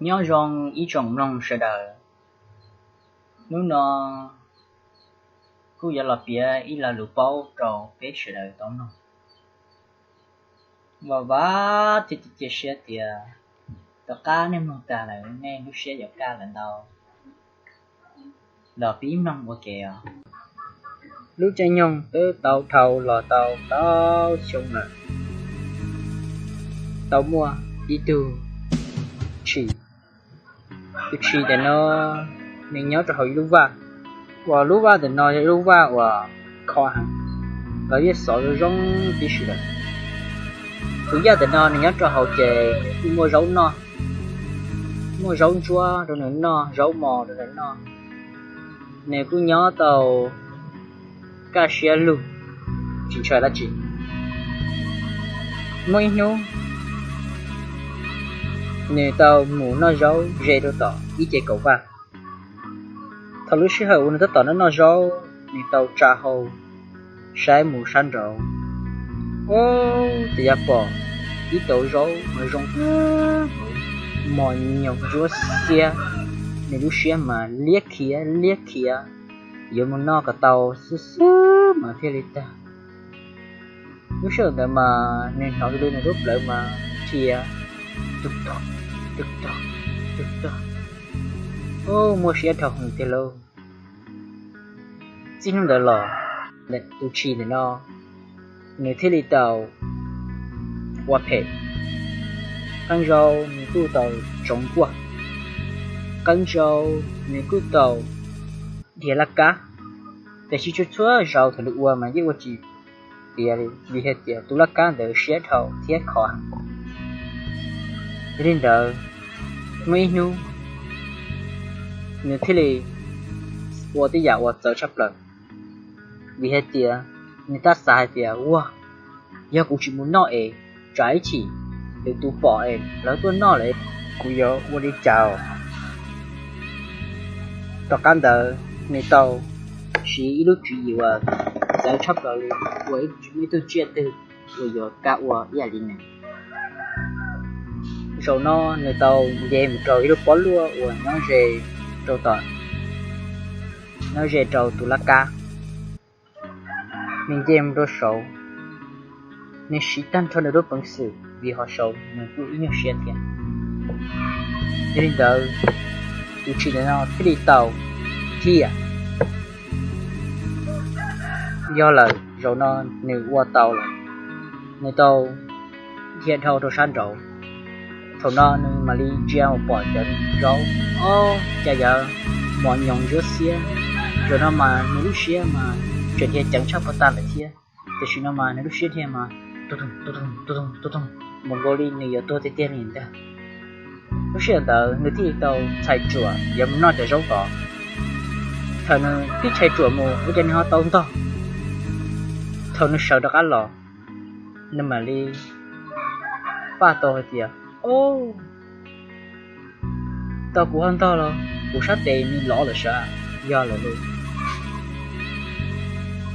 Nyob zoo ib tsoom mloog sawv daws, hnub no kuj yuav los piav ib lo lus paub rau peb sawv daws tau mloog. Vam vam thiab cia siab tias tom qab nej mloog tag lawm nej lub siab yuav kaj lawm ntau. Los pib mloog ua ke os. Lub caij nyoog twb tau dhau los tau tau xyoo lawm, tau muaj ib tug tshis. Tus tshis ntawm no nws nyob rau hauv ib lub vaj, uas lub vaj ntawm no yog ib lub vaj uas khov heev, lawv yeej xov zoo zoo tib si lawm. Tus yaj ntawm no nws nyob rau hauv ces nws kuj muaj zaub noj, muaj zaub ntsuab rau nws noj, zaub mos rau nws noj. Nws kuj nyob tau kaj siab lug, tsis ntshai dab tsi. Muaj ib hnub nws tau mus noj zaub ze rau tom ib ce kaum vaj. Thaum lub sij hawm uas nws tab tom noj noj zaub, nws tau tsa hau saib mus sab nraud, ub, ces yog pom ib tauv zaub mas zoo mos nyoos ntsuab xiab. Nws lub siab mas liab khiav liab khiav, yuav mus noj kom tau xwb xwb mas thiaj li tag. Lub sij hawm ntawd mas nws hnov li nws lub plawv mas rhia tus tog tus tog tus tog, ub, muaj siab dhau heev tiag lauj. Txij hnub ntawd los, tus tshis ntawm no nws thiaj li tau ua phem. Qee zaus nws kuj tau tsoov nkuaj, qee zaus nws kuj tau dhia laj kab, tiam sis txhua txhua zaus thaum nws ua mas yeej ua tsis tiav li vim hais tias tus laj kab ntawd siab dhau thiab khov heev. Yog li ntawd, muaj ib hnub nws thiaj li ua tej yam uas txawv tshaj plaws, vim hais tias nws tab xav hais tias, ua, yog kuv tsis mus noj es tsam ib chim lwm tus pom es lawv tuaj noj lawm, kuv yuav ua li cas? Tom qab ntawd nws tau siv ib lub tswv yim uas txawv tshaj plaws li, ua ib tug tsiaj twg uas yuav kam ua ib yam li nws. Zaum no nws tau nce mus rau ib lub pob luaj uas nyob ze rau tom, nyob ze rau tus laj kab. Nws nce mus rau saud, nws siv tag nrho nws lub peev xwm vim hauv saud nws kuj ib nyuag siab thiab. Yog li ntawd, tus tshis ntawm no thiaj li tau dhia. Yog lawm, zaum no nws ua tau lawm, nws tau dhia dhau rau sab nraud. Thaum no nws mam li ntsia mus pom cov zaub, ob, cas yuav mos nyoos ntsuab xiab. Zaum no mas nws lub siab mas tseem dhia ceev tshaj puag ta lawm thiab, tam sim no mas nws lub siab dhia mas tu toog tu toog tu toog tu toog, mus nkaus li nws yuav tuag tiag tiag li ntag. Lub sij hawm ntawd nws thiaj li tau txhais ruam yuav mus noj cov zaub tod. Thaum nws twb txhais ruam mus ua cas nws ho tau ntog. Thaum nws sawv rov qab los, nws mam li paj tau hais tias, o, tau kuv ho ntog los kuv sab tes nws lov lawm sav. Yog lawm lauj,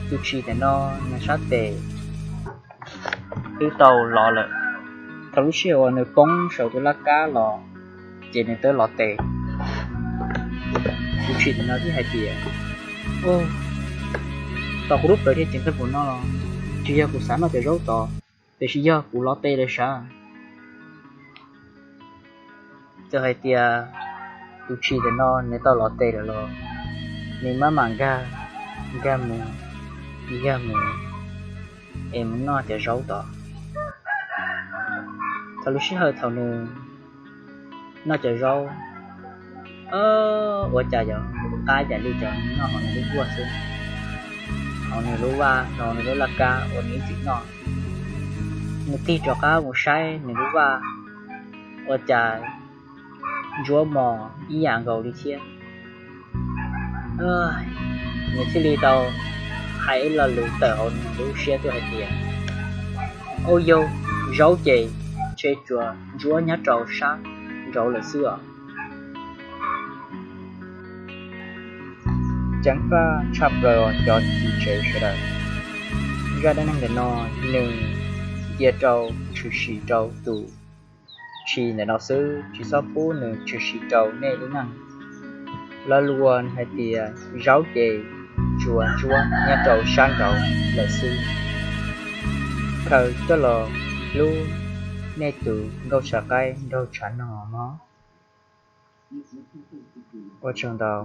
tus tshis ntawm no nws sab tes twb tau lov lawm. Thaum lub sij hawm uas nws poob saum tus laj kab los, ces nws twb lov tes. Tus tshis ntawm no thiaj hais tias, o, tau kuv lub plawv thiaj ceev kawg nkaus no los tsis yog kuv xav noj cov zaub tod, tiam sis yog kuv lov tes lawm sav. Txawm hais tias tus tshis ntawm no nws tau lov tes lawm los nws maj mam nkag, nkag mus, nkag mus es mus noj cov zaub tod. Thaum lub sij hawm thaum nws noj cov zaub, ua cas yog qab yam li cov nws noj hauv nws lub nkuaj xwb, hauv nws lub vaj, hauv nws lub laj kab uas nws ib txwm noj. Nws tig rov qab mus saib nws lub vaj, ua cas ntsuab mos ib yam nkaus li thiab. Nws thiaj li tau hais ib lo lus tawm hauv nws lub siab tuaj hais tias, au yau, zaub ces ntshe tsuas ntsuab nyob rau sab nraud lawm xwb os. Ceev faj tshaj plaws cov txiv tsev sawv daws. Zaj dab neeg ntawm no nws cia rau tshwm sim rau tus tshis ntawm no xwb, tsis txhob pub nws tshwm sim rau nej lub neej. Lo lus hais tias zaub ces tsuas ntsuab nyob rau sab nraud lawm xwb. Khaws coj los hlub nej tus nkauj tshav qaib nraug tshav no mog. Ua tsaug ntau.